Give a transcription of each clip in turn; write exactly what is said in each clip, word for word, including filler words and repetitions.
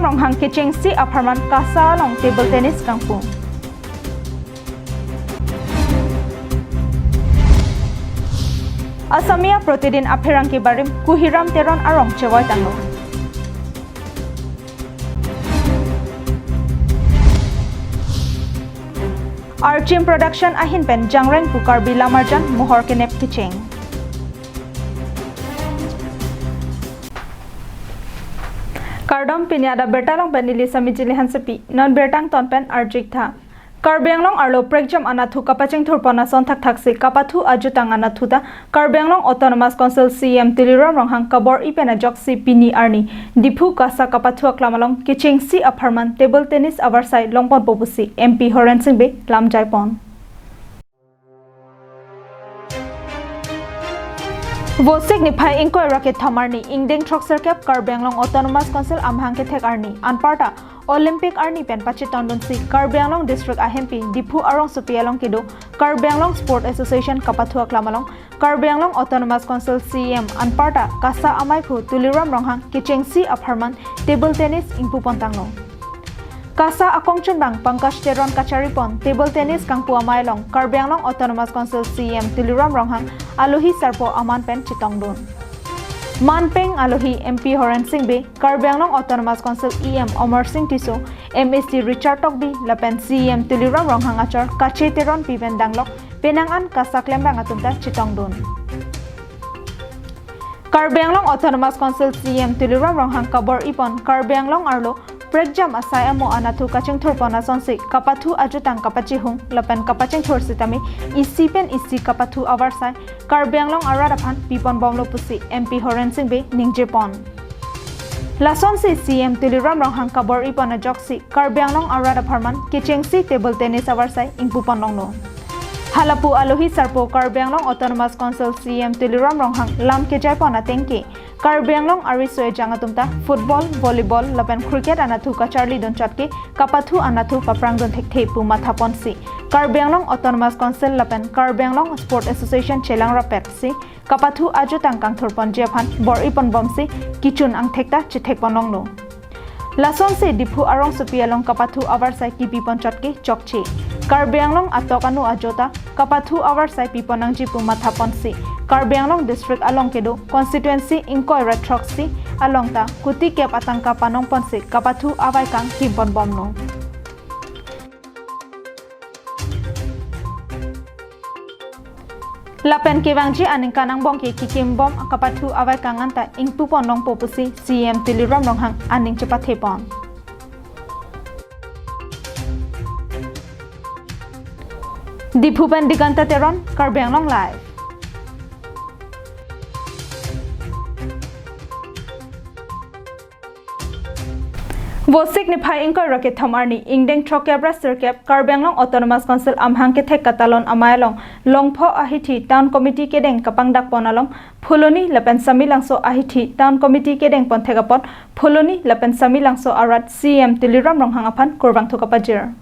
Ronghang kechengsi apharman KASA along table tennis kangpu. Asamiya Protidin apherangke barim Kuhiram Teron arong chevoi tanglo. Archim Production ahin pen jangreng pu Karbi Lamarjan mohor kenep kecheng. Kardom, pini adap birta along pen neli Sami Jili Hansepi. Non birta angton pen arju-ik tha. Karbi Anglong arlo prekjam anatthu kapachingthur pon ason thakthaksi kapathu ajutang anatthu ta Karbi Anglong Autonomous Council C E M Tuliram Ronghang kabor-i pen ajoksi pini arni Diphu KASA kapathu aklam along kechengsi apharman table tennis avarsai longponpo pusi M P Horen Sing Bey lamjai pon. Vosik niphai ingkoi ra kethom arni, ingdeng throksirkep Karbi Anglong Autonomous Council amahang kethek arni, anparta Olympic arni pen pachetongdunsi Karbi Anglong District ahempi Diphu arongsopi along kedo Karbi Anglong Sport Association kapathu aklam along Karbi Anglong Autonomous Council C E M anparta KASA amaiphu Tuliram Ronghang kechengsi apharman table tennis ingpupon tanglo. KASA akongchunbang Pankaj Teron kacharipon table tennis kangpu amei along Karbi Anglong Autonomous Council C E M Tuliram Ronghang alohi sarpo aman pen chetongdun. Manpeng alohi M P Horen Sing Bey, Karbi Anglong Autonomous Council E M Amarsing Tisso, M A C Richard Tokbi lapen C E M Tuliram Ronghang achor Kache Teronpi pen danglok penang an KASA klembang atum ta chetongdun. Karbi Anglong Autonomous Council C E M Tuliram Ronghang kabor-i pon Karbi Anglong arlo prekjam asai amo anatthu kachingthur pon asonsi kapathu ajutang kapachihung lapen kapachingthur sitame isi pen isi kapathu avarsai Karbi Anglong arat aphan piponbomlo pusi M P Horen Sing Bey ningje pon. Lasonsi C E M Tuliram Ronghang kabor-i pon ajoksi Karbi Anglong arat apharman kechengsi table tennis avarsai ingpupon longlo. Halapu alohi sarpo Karbi Anglong Autonomous Council C E M Tuliram Ronghang lam kejai pon atengke Karbi Anglong ariso ejang atum ta football, volleyball lapen cricket anatthu kacharlidun chotke kapathu anatthu paprangdun thekthe pu mathaponsi Karbi Anglong Autonomous Council lapen Karbi Anglong Sport Association chelang rapetsi kapathu ajutang kangthurponji aphan bor-i ponbomsi kechun angthek ta chethekpon longlo. Lasonsi Diphu arongsopi along kapathu avarsai kipipon chotke chokche. Karbi Anglong atok anu ajo ta kapathu avarsai pipon nangji pu mathaponsi Karbi Anglong District along kedo constituency ingkoi ra throksi along ta kuti kep atangka panongponsi kapathu avaikang kimponbomlo. Lapen kevangji aningkan angbong ke kikimbom kapathu avaikang anta ingpupon longpo pusi C E M Tuliram Ronghang aning chepathepon. Diphu pen Diganta Teron, Karbi Anglong Live. Vosik niphai ingkoi ra kethom arni, ingdeng throkkep ra sirkep Karbi Anglong Autonomous Council amahang kethek katalon amei along Longpho ahithi Town Committee kedeng kapangdakpon along Phuloni lapen Samelangso ahithi Town Committee kedengpon thek apot Phuloni lapen Samelangso arat C E M Tuliram Ronghang aphan kurvangthu kapajir.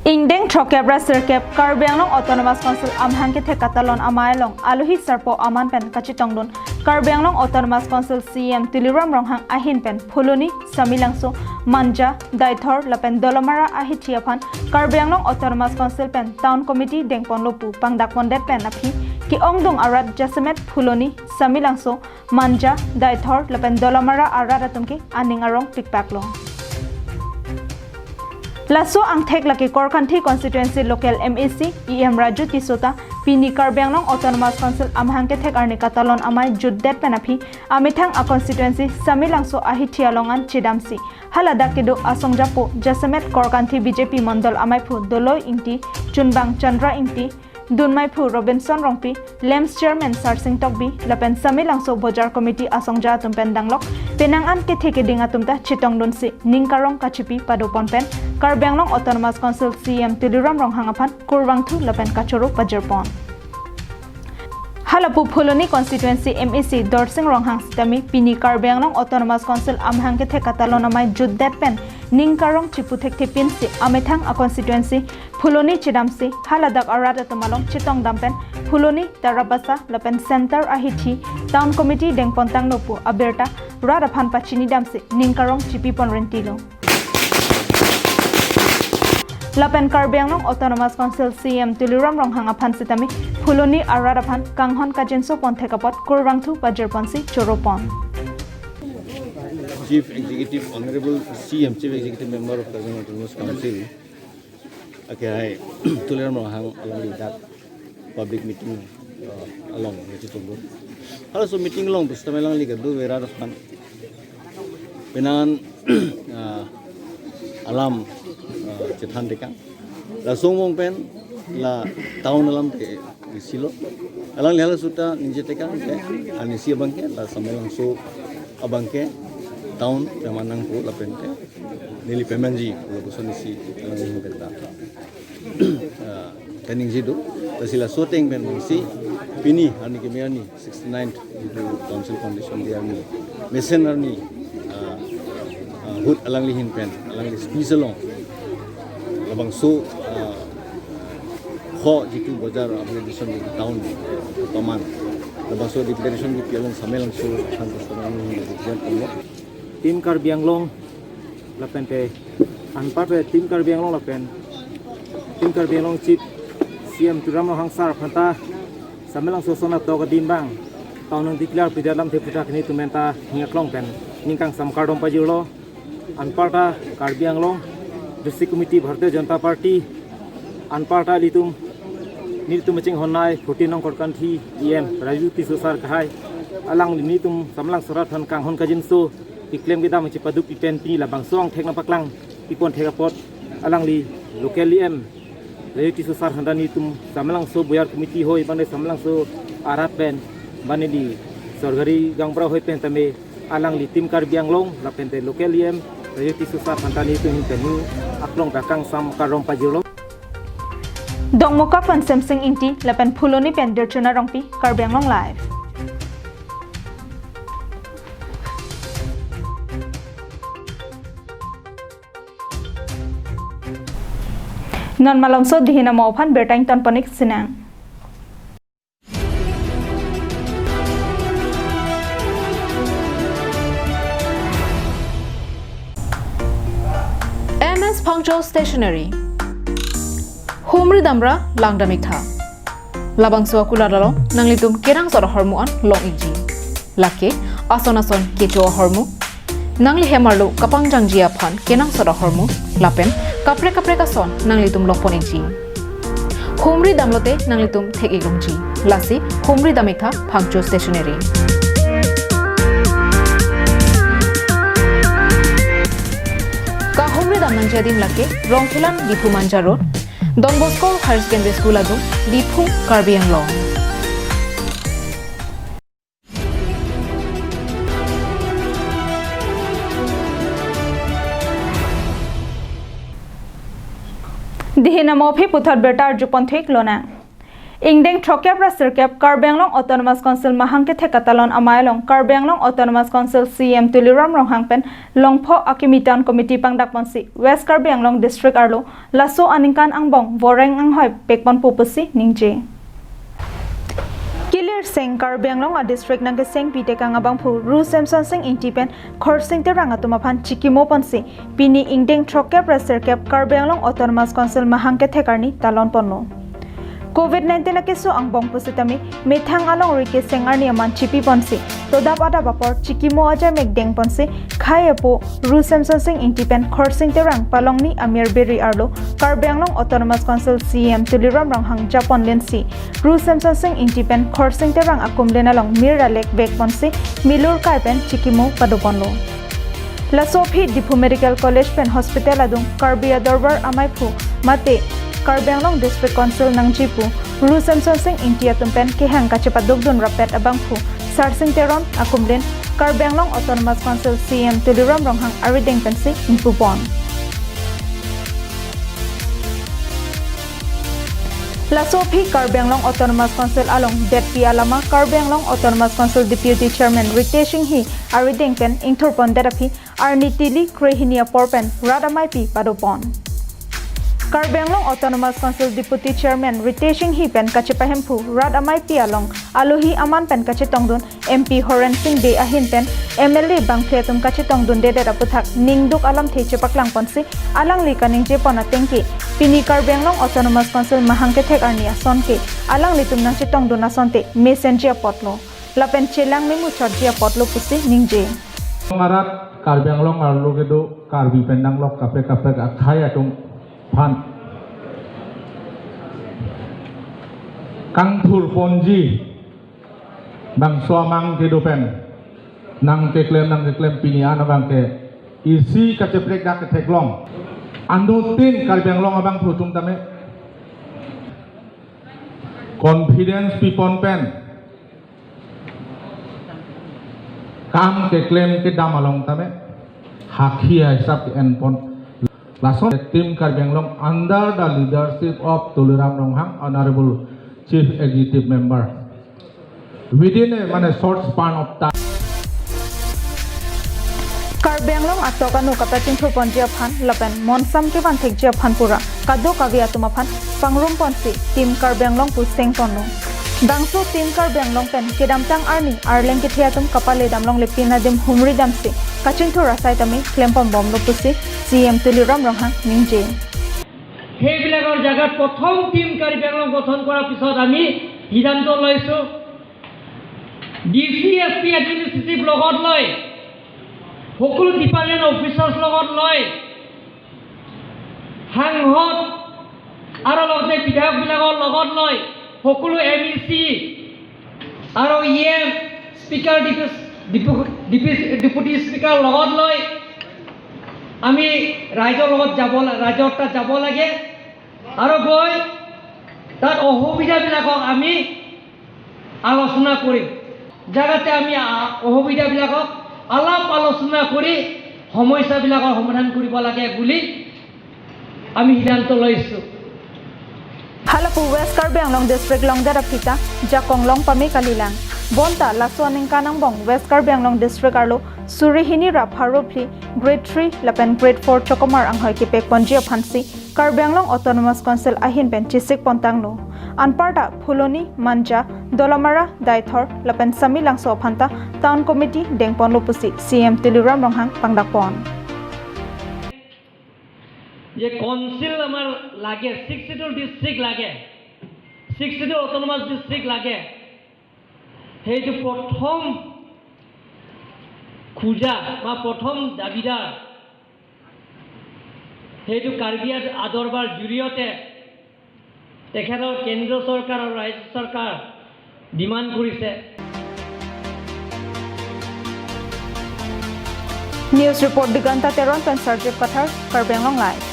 Ingdeng throkkep ra sirkep Karbi Anglong Autonomous Council amahang kethek katalon amei along alohi sarpo aman pen kachetongdun Karbi Anglong Autonomous Council C E M Tuliram Ronghang ahin pen Phuloni, Samelangso, Manja, Deithor lapen Dolamara ahithi aphan Karbi Anglong Autonomous Council pen Town Committee dengponlo pu pangdakpondet pen aphi ke-ongdung arat jasemet Phuloni, Samelangso, Manja, Deithor lapen Dolamara arat atum ke aning arong pikpaklo. Laso angthek lake Korkanthi constituency local M A C E M Raju Tisso ta pini Karbi Anglong Autonomous Council amahang kethek arni katalon amei jutdet pen aphi amethang a constituency Samelangso ahithi along an chedamsi haladak kedo asongjapo jasemet Korkanthi B J P mondol ameiphu Doloi Ingti, chunbang Chandra Ingti, dunmeiphu Robinson Rongpi, LAMPS chairman Sarsing Tokbi lapen Samelangso Bojar Committee asongja atum pen danglok penang an kethe keding atum ta chetongdunsi ning karong kachipi padopon pen Karbi Anglong Autonomous Council C E M Tuliram Ronghang aphan kurvangthu lapen kachoro pajirpon. Halapu Phuloni constituency M A C Dorsing Ronghang sitame pini Karbi Anglong Autonomous Council amahang kethek katalon amei jutdet pen ning karong chipu thekthepinsi amethang a constituency Phuloni chedamsi haladak arat atum along chetongdam pen Phuloni, Tarabasa lapen Center ahithi Town Committee dengpon tanglo pu abirta rat aphan pachini damsi ning karong chipipon rentilo. Lapen Karbi Anglong Autonomous Council C E M Tuliram Ronghang aphan sitame Phuloni arat aphan kanghon kajinso pon thek apot kurvangthu pajirponsi choropon. Chief Executive, Honorable C E M, Chief Executive Member of Karbi Anglong Autonomous Council, akehai Tuliram Ronghang alangli dak public meeting, uh, along nangchetongdun. Halaso meeting along pusitame alangli kadokave rat aphan penang, uh, alam, uh, chethan tekang. Laso angbong pen la town alam ke isilo. Alangli halaso ta ningje tekang ke, anisi abangke la Samelangso abangke town peman nangpo lapen ke neli pemanji, lapuson isi alangli ahin pen ta, ah, kaningje do. Lasi laso ateng pen si pini arni keme arni sixty-ninth jitu Council Foundation Day arni mesen arni, ah, ah, ahut alangli ahin pen alangli speech along labangso, ah, ho jitu bojar upgradation jitu town peman, labangso declaration kipi along Samelangso aphan pusitame nangjian ponlo. Team Karbi Anglong lapente anparta Team Karbi Anglong lapen Team Karbi Anglong Chief C E M Tuliram Ronghang sar aphanta Samelangso ason atok adim abang town nang declare pidet alamthe aputhak nelitum penta hingak long pen ning kangsam kardom pajirlo. Anparta Karbi Anglong District Committee Bharatiya Janata Party, anparta ilitum, nelitum kachinghonnei fourteen nong Korkanthi E M Raju Tisso sar akehai, alangli nelitum Samelangso arat aphan kanghon kajinso keklem kedam chepaduk pen pini labangso angthek nangpaklang pipon thek apot alangli local E M Raju Tisso sar aphanta nelitum Samelangso Boyar Committee ahoi bangke Samelangso arat pen bangke neli sorkari gaonbura ahoi pen tame alangli Team Karbi Anglong lapente local E M Raju Tisso sar aphanta nelitum ahin pen ning aklong ta kangsam kardom pajirlo. Dongmukak pen Semsing Ingti lapen Phuloni pen Dirchuna Rongpi, Karbi Anglong Live. Non malomso dihin amo aphan birta ingtonpon-ik sinang. M S Phangcho Stationery. Humri damra langdam-iktha. Labangso akulat along nanglitum kenangsot ahormu an long-ikji. Lake ason ason kecho ahormu, nangli hem arlo kapangjangji aphan kenangsot ahormu, lapen kaprek kaprek ason nanglitum longpon-ikji. Humri damlote nanglitum thek-ik longji. Lasi humri dam-iktha Phangcho Stationery. Kahumri dam nangji adim lake Rongkhelan, Diphu Manja Road, Don Bosco Higher Secondary School adung, Diphu, Karbi Anglong. Dihin amo aphi puthot birta arjupon-ik lonang. Ingdeng throkkep ra sirkep Karbi Anglong Autonomous Council mahang kethek katalon amei along Karbi Anglong Autonomous Council C E M Tuliram Ronghang pen Longpho akimi town committee pangdakponsi West Karbi Anglong District arlo laso aningkan angbong voreng anghoi pekponpo pusi ningje. Kilirseng Karbi Anglong a district nangkesengpi tekang abangphu Ru Semsonsing Ingti pen Khorsing Terang atum aphan chikimoponsi pini ingdeng throkkep ra sirkep Karbi Anglong Autonomous Council mahang kethek arni talonponlo. Covid nineteen akeso angbong pusitame methang alongri keseng arni aman chipiponsi todap adap apor chikimo ajaimek dengponsi khei apo Ru Semsonsing Ingti pen Khorsing Terang palongni amir beri arlo Karbi Anglong Autonomous Council C E M Tuliram Ronghang japon lensi Ru Semsonsing Ingti pen Khorsing Terang akumlen along mir alek vekponsi milur kai pen chikimo padoponlo. Laso aphi Diphu Medical College pen Hospital adung Karbi adorbar ameiphu mate Karbi Anglong District Council nangjipu Ru Semsonsing Ingti atum pen kehang kachepadukdun rapet abangphu Sarsing Teron akumlen Karbi Anglong Autonomous Council C E M Tuliram Ronghang arideng pensi ingpupon. Laso aphi Karbi Anglong Autonomous Council along detpi alama Karbi Anglong Autonomous Council Deputy Chairman Ritesh Enghi arideng pen ingthurpondet aphi arni tili krehini apor pen rat ameipi padopon. Karbi Anglong Autonomous Council Deputy Chairman Ritesh Enghi pen kachepahemphu rat ameipi along alohi aman pen kachetongdun M P Horen Sing Bey ahin pen M L A bangphli atum kachetongdundedet aputhak ningduk alamthe chepaklangponsi alangli kaningjepon atengke pini Karbi Anglong Autonomous Council mahang kethek arni ason ke alanglitum nangchetongdun asonte mesenji apotlo lapen chelang memuchotji apotlo pusi ningje. Arat Karbi Anglong arlo kedo Karbi pen nanglok kaprek kaprek akhei atum aphan kangthurponji bangso amang kedo pen nangkeklem nangkeklem pini an abangke isi kacheprek dak ketheklong. Anuttin Karbi Anglong abangphu atum tame confidence pipon pen kam keklem kedam along tame hakhi hisap ke-enpon. Lason Team Karbi Anglong under the leadership of Tuliram Ronghang, Honorable Chief Executive Member, within a, mane, short span of time. Karbi Anglong atok anu kapachingthurponji aphan lapen monsam kevan thekji aphan pura kadokave atum aphan pangrumponsi Team Karbi Anglong pu sengponlo. Bangso Team Karbi Anglong pen kedamtang arni arleng kethe atum kapaledam longle pin adim humridamsi kachingthur asai tame klemponbomlo pusi C E M Tuliram Ronghang ningje. সেইবিলাকৰ জাগাত প্ৰথম টিম কাৰ্বি আংলং গঠন কৰাৰ পিছত আমি সিদ্ধান্ত লৈছো, D C, S P, administrative লগত লৈ, সকলো ডিপাৰ্টমেণ্ট অফিচাৰ্ছ লগত লৈ, সাংসদ আৰু লগতে বিধায়কবিলাকৰ লগত লৈ, সকলো এম ই চি আৰু ই এম, স্পীকাৰ, ডিপু-, ডিপু-, ডিপি-, ডেপুটি স্পীকাৰ লগত লৈ আমি ৰাইজৰ লগত যাব লা-, ৰাইজৰ তাত যাব লাগে আৰু গৈ তাত অসুবিধাবিলাকক আমি আলোচনা কৰিম। জাগাতে আমি আ-, অসুবিধাবিলাকক আলাপ আলোচনা কৰি সমস্যাবিলাকৰ সমাধান কৰিব লাগে বুলি আমি সিদ্ধান্ত লৈছো। Halapu West Karbi Anglong District Longdar aphita jakong long pame kalilang. Bonta laso aningkan angbong West Karbi Anglong District arlo suri hini ra pharo phli grade three lapen grade four chokomar anghoi kepekponji aphansi Karbi Anglong Autonomous Council ahin pen chesikpontanglo. Anparta Phuloni, Manja, Dolamara, Deithor lapen Samelangso aphanta Town Committee dengponlo pusi C E M Tuliram Ronghang pangdakpon. যে কাউন্সিল আমাৰ লাগে, six schedule district লাগে, six schedule autonomous district লাগে, সেইটো প্ৰথম খোজা বা প্ৰথম দাবীদাৰ সেইটো কাৰ্বি আদ-, আদৰবাৰ জৰিয়তে তেখেতৰ কেন্দ্ৰ চৰকাৰ আৰু ৰাজ্য চৰকাৰ ডিমাণ্ড কৰিছে। News report Diganta Teron pen Sarjit Kathar, Karbi Anglong Live.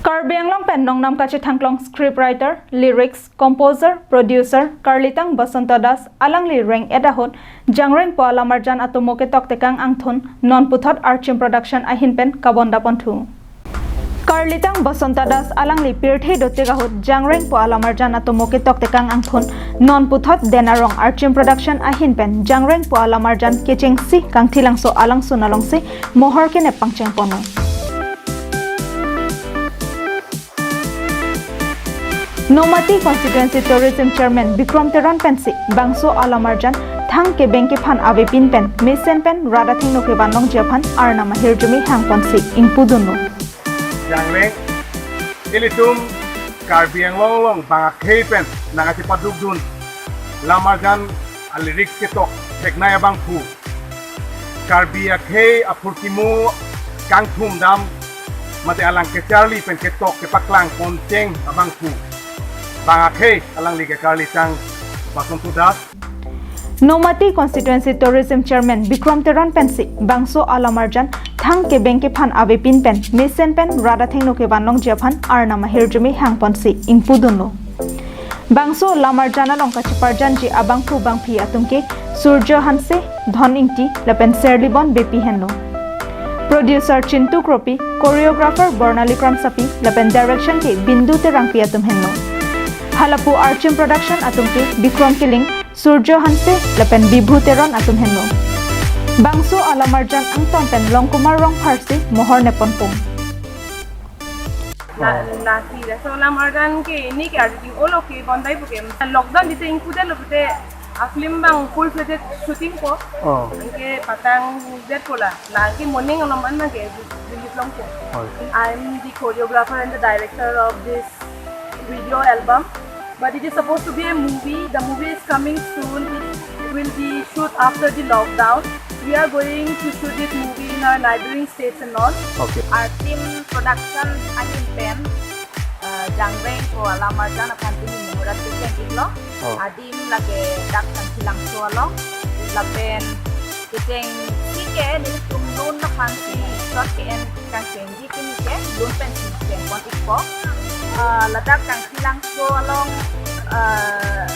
Karbi Anglong pen nongnam kachethangklong script writer, lyrics, composer, producer, Karlitang Basanta Das, alangli reng-et ahut, Jangreng pu alamarjan atomo ketoktekang angthun, non puthot Archim Production ahin pen kabondaponthu. Karlitang Basanta Das alangli pirthe dotek ahut, Jangreng pu alamarjan atomo ketoktekang angthun, non puthot Den Arong Archim Production ahin pen, Jangreng pu alamarjan kechengsi Kangthilangso alangsun alongsi mohor kenep pangchengponlo. Nomati Constituency Tourism Chairman Bikrom Teron pensi bangso alamarjan thang kebeng kephan avepin pen mesen pen rat athengno kevan longji aphan arnam ahirjume hangponsi ingpudunlo. Jangreng, ilitum Karbi Anglong along bang akhei pen nangkachepadukdun lamarjan a-lyrics ketok theknei abangphu, Karbi akhei aphurkimo kangthum dam mate alang kecharli pen ketok kepaklang poncheng abangphu, bang akhei alangli ke Karlitang Basanta Das. Nomati Constituency Tourism Chairman Bikrom Teron pensi bangso alamarjan thang kebeng kephan avepin pen mesen pen rat athengno kevan longji aphan arnam ahirjume hangponsi ingpudunlo. Bangso lamarjan along kacheparjanji abangphu bangphi atum ke Surjo Hanse, Dhon Ingti lapen Serlibon Beypi henlo. Producer Chintu Kropi, choreographer Bornali Kramsapi lapen direction ke Bindu Terangpi atum henlo. Halapu Archim Production atum ke Bikrom Killing, Surjo Hanse lapen Bibhu Teron atum henlo. Bangso alamarjan angton pen Longkumar Rongphar si mohor nepon pon. Na, oh, na si, laso alamarjan ke, ne ke ardi olo ke, bondai pu ke, lockdown dite ingpu det lo pute, a film abang full fledged shooting po. Oh. Anke patang det po la, la ke moning alom an na ke, release longpo. Oh. I'm the choreographer and the director of this video album. But it is supposed to be a movie. The movie is coming soon. It will be shoot after the lockdown. We are going to shoot this movie in our neighboring states and all. Okay. Our team production ahin pen, uh, Jangreng ko alamarjan aphan pini muhurat kecheng iklo. Oh. Adim lake dak Kangthilangso along. Lapen kechengsi ke nelitum lun aphan si shot ke-en kangchengji pini ke lun pensi chengpon ikpo. Ah, ladak Kangthilangso along, ah,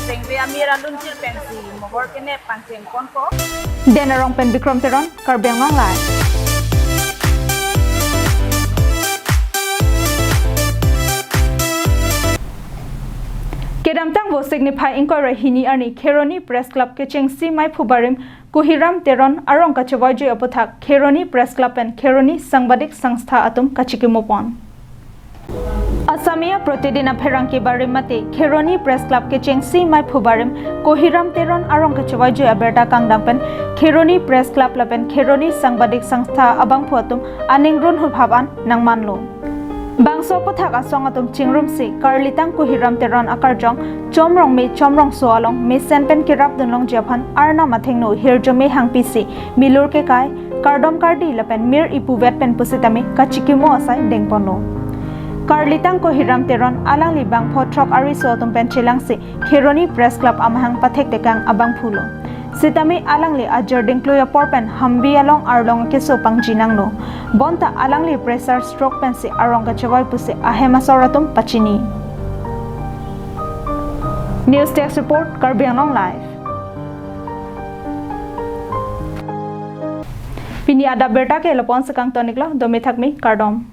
chengve amir alunjir pensi mohor kenep pangchengponpo. Den Arong pen Bikram Teron, Karbi Anglong Live. Kedamtang Vosik niphai ingkoi ra hini arni Kheroni Press Club kechengsi maiphu barim Kuhiram Teron arong kachevaijui aputhak Kheroni Press Club pen Kheroni Sangbadik Sangstha atum kachikimo pon. Asamiya Pratidin apherangke barim mate Kheroni Press Club kechengsi maiphu barim Kuhiram Teron arong kachevaijui abirta kangdang pen Kheroni Press Club lapen Kheroni Sangbadik Sangstha abangphu atum aning runhuphap an nangmanlo. Bangso aputhak asong atum chingrumsi karlitang Kuhiram Teron akarjong Chomrongme Chomrongso along mesen pen kerapdun longji aphan Arnam athengno hirjume hangpisi milur kekai, kardom kardi lapen mir ipuvet pen pusitame kachikimo asai dengponlo. Karlitang Kuhiram Teron alangli bangpho throk ariso atum pen chelangsi Kheroni Press Club amahang pathektekang abangphulo. Sitame alangli ajir dingklui apor pen Hambi along arlong keso pangji nanglo. Bonta alangli pressure stroke pensi arong kachevai pusi ahem asor atum pachini. News Desk Report, Karbi Anglong Live. Pini adap birta ke lapu-an si kangton iklo, dome thakme, kardom.